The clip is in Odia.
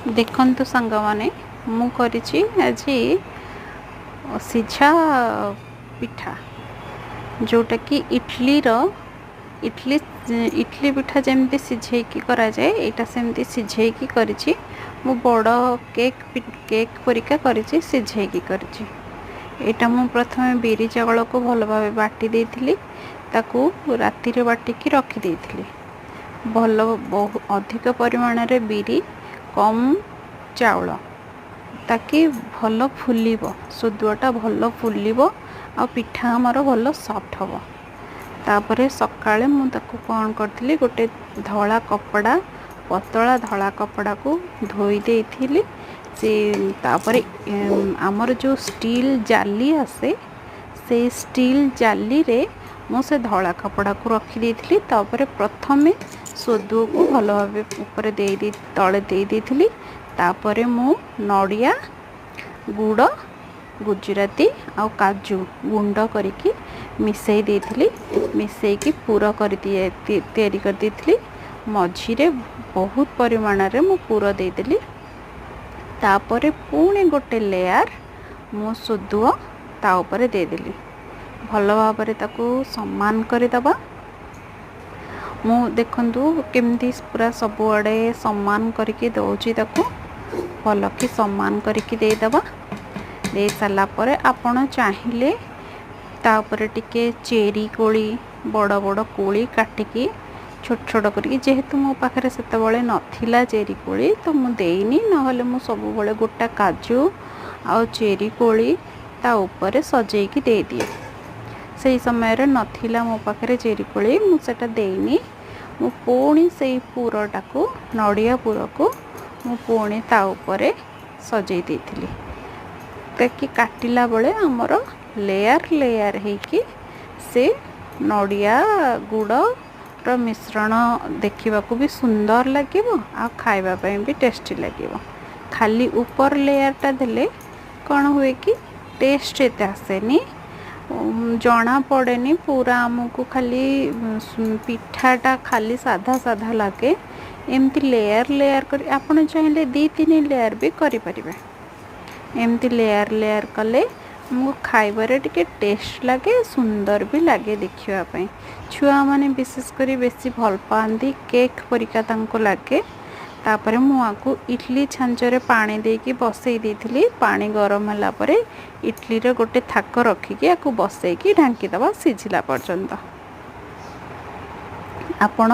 ଦେଖନ୍ତୁ ସାଙ୍ଗମାନେ, ମୁଁ କରିଛି ଆଜି ସିଝା ପିଠା, ଯେଉଁଟାକି ଇଟଲିର ଇଟଲି ଇଟଲି ପିଠା ଯେମିତି ସିଝେଇକି କରାଯାଏ, ଏଇଟା ସେମିତି ସିଝେଇକି କରିଛି। ମୁଁ ବଡ଼ କେକ୍ କେକ୍ ପରିକା କରିଛି, ସିଝେଇକି କରିଛି। ଏଇଟା ମୁଁ ପ୍ରଥମେ ବିରି ଚାଉଳକୁ ଭଲ ଭାବେ ବାଟି ଦେଇଥିଲି, ତାକୁ ରାତିରେ ବାଟିକି ରଖିଦେଇଥିଲି। ଭଲ ବହୁ ଅଧିକ ପରିମାଣରେ ବିରି, କମ୍ ଚାଉଳ, ତାକି ଭଲ ଫୁଲିବ, ସୋଦୁଅଟା ଭଲ ଫୁଲିବ ଆଉ ପିଠା ଆମର ଭଲ ସଫ୍ଟ ହେବ। ତାପରେ ସକାଳେ ମୁଁ ତାକୁ କ'ଣ କରିଥିଲି, ଗୋଟେ ଧଳା କପଡ଼ା, ପତଳା ଧଳା କପଡ଼ାକୁ ଧୋଇ ଦେଇଥିଲି ସେ। ତାପରେ ଆମର ଯେଉଁ ଷ୍ଟିଲ୍ ଜାଲି ଆସେ, ସେଇ ଷ୍ଟିଲ୍ ଜାଲିରେ ମୁଁ ସେ ଧଳା କପଡ଼ାକୁ ରଖିଦେଇଥିଲି। ତାପରେ ପ୍ରଥମେ ସୋଦୁଅକୁ ଭଲ ଭାବେ ଉପରେ ଦେଇ ଦେଇ ତଳେ ଦେଇ ଦେଇଥିଲି। ତାପରେ ମୁଁ ନଡ଼ିଆ, ଗୁଡ଼, ଗୁଜୁରାତି ଆଉ କାଜୁ ଗୁଣ୍ଡ କରିକି ମିଶାଇ ଦେଇଥିଲି। ମିଶାଇକି ପୁର କରି ତିଆରି କରିଦେଇଥିଲି। ମଝିରେ ବହୁତ ପରିମାଣରେ ମୁଁ ପୁର ଦେଇଦେଲି। ତାପରେ ପୁଣି ଗୋଟେ ଲେୟାର ମୁଁ ସୋଦୁଅ ତା ଉପରେ ଦେଇଦେଲି। ଭଲ ଭାବରେ ତାକୁ ସମାନ କରିଦେବା। ମୁଁ ଦେଖନ୍ତୁ କେମିତି ପୁରା ସବୁଆଡ଼େ ସମାନ କରିକି ଦେଉଛି। ତାକୁ ଭଲକି ସମାନ କରିକି ଦେଇଦେବା। ଦେଇ ସାରିଲା ପରେ ଆପଣ ଚାହିଁଲେ ତା ଉପରେ ଟିକେ ଚେରି କୋଳି, ବଡ଼ ବଡ଼ କୋଳି କାଟିକି ଛୋଟ ଛୋଟ କରିକି। ଯେହେତୁ ମୋ ପାଖରେ ସେତେବେଳେ ନଥିଲା ଚେରି କୋଳି, ତ ମୁଁ ଦେଇନି, ନହେଲେ ମୁଁ ସବୁବେଳେ ଗୋଟା କାଜୁ ଆଉ ଚେରି କୋଳି ତା ଉପରେ ସଜେଇକି ଦେଇଦିଏ। ସେଇ ସମୟରେ ନଥିଲା ମୋ ପାଖରେ ଚେରି କୋଳି, ମୁଁ ସେଇଟା ଦେଇନି। ମୁଁ ପୁଣି ସେଇ ପୁରଟାକୁ, ନଡ଼ିଆ ପୁରକୁ ମୁଁ ପୁଣି ତା ଉପରେ ସଜେଇ ଦେଇଥିଲି, ତାକି କାଟିଲା ବେଳେ ଆମର ଲେୟାର ଲେୟାର ହେଇକି ସେ ନଡ଼ିଆ ଗୁଡ଼ର ମିଶ୍ରଣ ଦେଖିବାକୁ ବି ସୁନ୍ଦର ଲାଗିବ ଆଉ ଖାଇବା ପାଇଁ ବି ଟେଷ୍ଟି ଲାଗିବ। ଖାଲି ଉପର ଲେୟାରଟା ଦେଲେ କ'ଣ ହୁଏ କି ଟେଷ୍ଟ ଏତେ ଆସେନି, ଜଣା ପଡ଼େନି, ପୁରା ଆମକୁ ଖାଲି ପିଠାଟା ଖାଲି ସାଧା ସାଧା ଲାଗେ। ଏମିତି ଲେୟାର ଲେୟାର କରି ଆପଣ ଚାହିଁଲେ 2-3 ଲେୟାର ବି କରିପାରିବେ। ଏମିତି ଲେୟାର ଲେୟାର କଲେ ଆମକୁ ଖାଇବାରେ ଟିକେ ଟେଷ୍ଟ ଲାଗେ, ସୁନ୍ଦର ବି ଲାଗେ ଦେଖିବା ପାଇଁ। ଛୁଆମାନେ ବିଶେଷ କରି ବେଶୀ ଭଲ ପାଆନ୍ତି, କେକ୍ ପରିକା ତାଙ୍କୁ ଲାଗେ। ତାପରେ ମୁଁ ଆକୁ ଇଟଲି ଛାଞ୍ଚରେ ପାଣି ଦେଇକି ବସେଇ ଦେଇଥିଲି। ପାଣି ଗରମ ହେଲା ପରେ ଇଟଲିର ଗୋଟେ ଥାକ ରଖିକି ଆକୁ ବସେଇକି ଢାଙ୍କିଦେବା ସିଝିଲା ପର୍ଯ୍ୟନ୍ତ। ଆପଣ